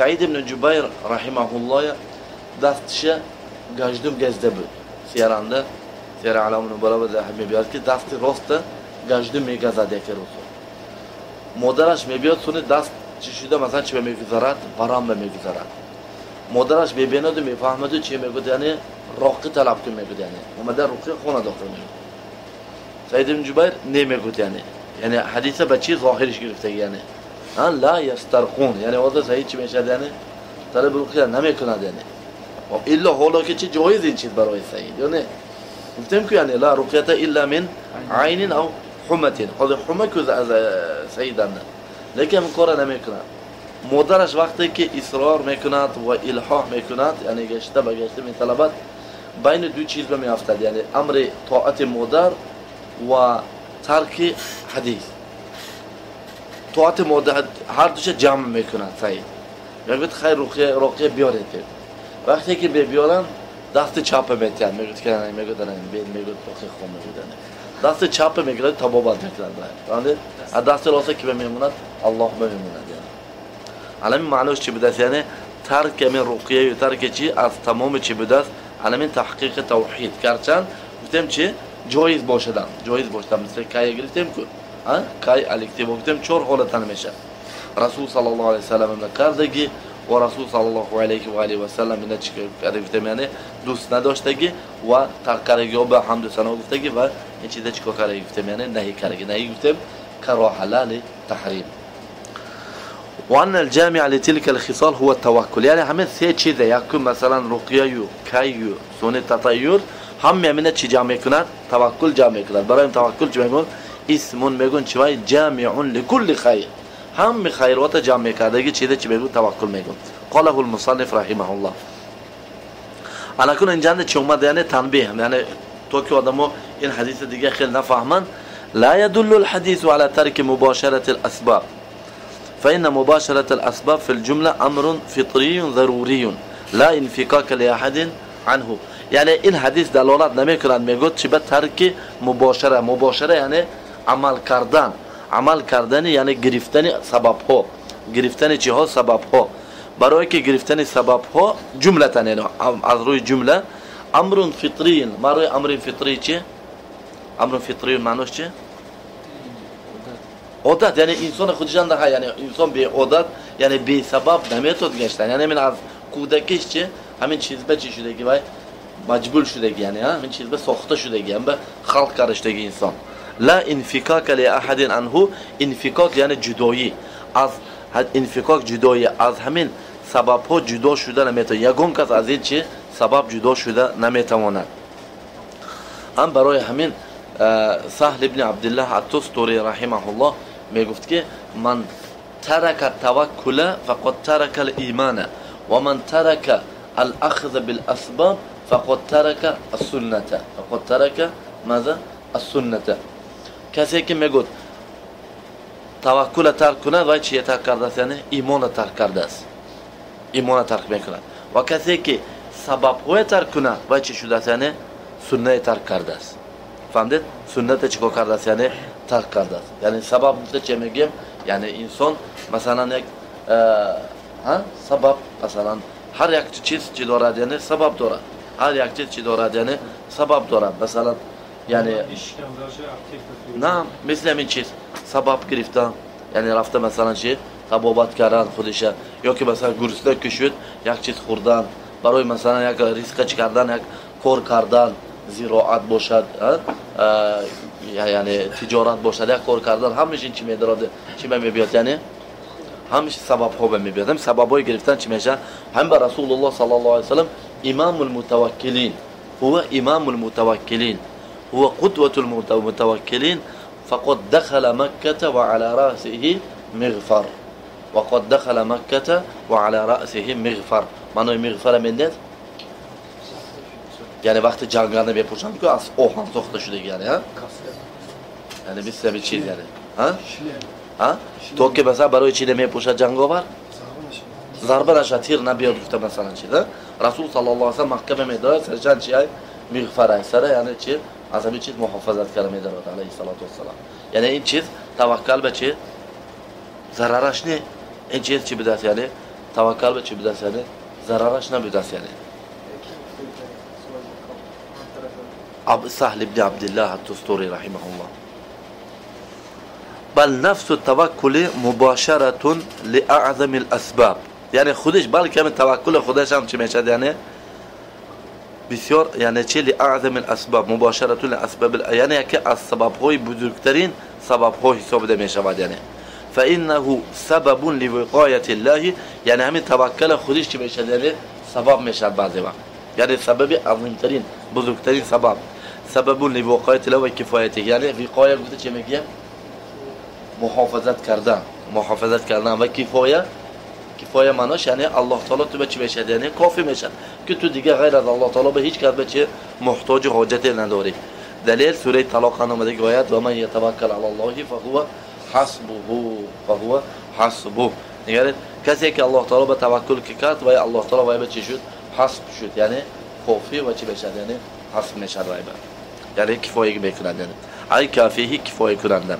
Саид ибн Ҷубайр раҳимаҳуллоҳ дастша гаҷдум газда буд. Сияранда Сияр аълам нубала мебиёд ки дасти роста гаҷдум мегазад яке рӯзо. Модараш мебиёд суни даст чӣ шуда масалан чӣ мегузарад, варам мегузарад. Модараш мебинаду мефаҳмаду чӣ мегӯяд, яъне роқӣ талаб кун мегӯяд, яъне омада руқия хона дохил мегӯяд. Саид ибн Ҷубайр не мегӯяд, яъне ҳадиса ба чӣ зоҳириш гирифтаги, яъне ла ястарқун, яъне ҳозир Саид чӣ мешавад, яъне талаби руқия намекунад, яъне илло ҳоло ки чӣ ҷоиз ин чиз барои Саид ё не? Гуфтем ку яъне ла руқията илла мин айнин ав ҳуматин. Ҳозир ҳума ку аз Саиданда, лекин ҳамин кора намекунад. Модараш вақте ки исрор мекунад ва илҳоҳ мекунад, яъне гашта ба гашта металабад, байни ду чиз ба меафтад, яъне амри тоати модар ва тарки ҳадис. Тоати модар ҳар душа ҷамъ мекунад Саид. Мегӯяд хайр, руқия биёред. Вақте ки мебиёранд, дасти чапа метиҳанд, мегӯяд ки мегӯяд мегӯяд руқия хон мегӯяд. Дасти чапа мегирад, табобат мекунад. Фаҳмидед? А дасти роста ки мемонад? Аллоҳ мемонад. Алами маънош чӣ будааст? Яъне тарк ҳамин руқияю тарки чӣ аз тамоми чӣ будааст? Алами таҳқиқи тавҳид. Гарчанд гуфтем чӣ ҷоиз бошадан, ҷоиз бошадан, мисли кая гирифтем ку, кай аликтибо гуфтем чор ҳолатан мешавад. Расул саллаллоҳу алайҳи васаллам ина кардагӣ ва Расул саллаллоҳу алайҳи ва алайҳи васаллам ина чӣ карда гуфтем, яъне дӯст надоштагӣ ва тарк кардагӣ ба ҳамду сано гуфтагӣ ва ин чиза чӣ кор кардагӣ гуфтем, яъне наҳӣ кардагӣ. Наҳӣ гуфтем кароҳа ла ли таҳрим. وأن الجامع لتلك الخصال هو التوكل. یعنی همه سه چیزه، یکم مثلا رقیه کیو سونه تطیر، همه همینه چی جمع میکند؟ توکل جمع میکند. برای توکل چی میگن؟ اسمون میگن چی وای جامع لكل خیر، همه خیرات جمع میکردگی چیزه چی میگن؟ توکل میگن. قاله المصنف رحمه الله. انا اینجا چی اومد؟ یعنی تنبیه، یعنی تو که آدمو این حدیث دیگه خیلی نفهمن. لا يدل الحديث على ترك مباشرة الأسباب، فإن مباشرة الأسباب في الجملة أمر فطري ضروري لا انفكاك لأحد عنه. یعنی این حدیث دلالت نمی‌کند، میگوید چی به ترک مباشره. مباشره یعنی عمل کردن، عمل کردن یعنی گرفتن سبب ها، گرفتن چی ها؟ سبب ها. برای که گرفتن سبب ها جملتا، یعنی از روی جمله امر فطری. برای امر فطری چی؟ امر فطری معناش چی؟ عادت. یعنی انسان خودشان ده، یعنی انسان به عادت، یعنی به سبب نمیتود گشتن. یعنی من از کودکیش چه همین چیز به چی شده که وای مجبور شده، یعنی همین چیز به ساخته شده، هم به خلق کرده شده انسان. لا انفکاک لاحد عنه. انفکاک یعنی جدایی از، انفکاک جدایی از همین سبب ها جدا شده نمیتونه. یگان کس از این چی سبب جدا شده نمیتواند. هم برای همین سهل ابن عبدالله التستری رحمه الله میگفت که من ترک التوکل فقد ترک الایمان و من ترک الاخذ بالاسباب فقد ترک السنة. فقد ترک ماذا؟ السنة. کسی که میگفت توکل ترک کنه وای چیه ترک کرده است؟ یعنی ایمان ترک کرده است، ایمان ترک میکند. و کسی که سبب های ترک کنه وای چی شده است؟ یعنی سنت ترک کرده است. فهمید؟ سنت چیکار کرده است؟ یعنی ترک کرده است. یعنی سبب چه میگیم؟ یعنی انسان مثلا یک سبب، مثلا هر یک چیز چی دارد؟ یعنی سبب دارد. هر یک چیز چی دارد؟ یعنی سبب دارد. مثلا یعنی نه مثل همین چیز سبب گرفتن، یعنی رفته مثلا چی تبابت کردن خودشه، یا که مثلا گرسنه کشید یک چیز خوردن، برای مثلا یک ریسک چی کردن، یک کار کردن، زراعت باشد، یعنی تجارت باشد، یک کار کردن، همیشه این چی میدارد، چی میبیاد، یعنی همیشه سبب ها میبیاد. هم سبب های گرفتن چی میشه؟ هم به رسول الله صلی الله علیه و سلم امام المتوکلین، هو امام المتوکلین، هو قدوة المتوکلین، فقد دخل مکة وعلى رأسه مغفر. وقد دخل مکة وعلى رأسه مغفر. معنای مغفر مندید؟ یعنی وقتی جنگانه بپوشند که از آهن ساخته شده، یعنی ها؟ یعنی مثل همین چیز، یعنی ها؟ ها؟ تو که مثلا برای چی نمیپوشد جنگاور؟ ضربه نشد، تیر نبیاد گفته مثلا چیز. رسول صلی الله علیه و سلم محکمه میداد سرچند چی مغفر سره، یعنی چی از همین چیز محافظت کرده میداد علیه الصلاة والسلام. یعنی این چیز توکل به چی ضررش نه، این چیز چی بدست؟ یعنی توکل به چی بوده یعنی ضررش نبوده یعنی سهل بن عبد الله التستوري رحمه الله. بل نفس التوکل مباشرة لأعظم الأسباب. یعنی خودش بلکه همین توکل خودش هم چی میشد یعنی بسیار یعنی چی لأعظم الأسباب مباشرة لأسباب یعنی یکی از سبب‌های بزرگترین سبب‌ها حساب میشود یعنی فإنه سبب لوقایة الله. یعنی همین توکل خودش چی میشد یعنی سبب میشد بعضی وقت یعنی سبب عظیمترین بزرگترین سبب سبب لوقایة الله و کفایته. یعنی وقایه گفته چی میگه؟ محافظت کردن، محافظت کردن و کفایه. کفایه معناش یعنی الله تعالی تو به چی میشد یعنی کافی میشد که تو دیگه غیر از الله تعالی به هیچ کس به چه محتاج حاجت نداری. دلیل سوره طلاق آمده که آیت و من یتوکل علی الله فهو حسبه فهو حسبه. یعنی کسی که الله تعالی به توکل کرد و الله تعالی به چی شد؟ حسب شد یعنی کافی و چی بشد یعنی حسب میشد و یعنی کفایه میکند یعنی ای کافیه کفایه کننده.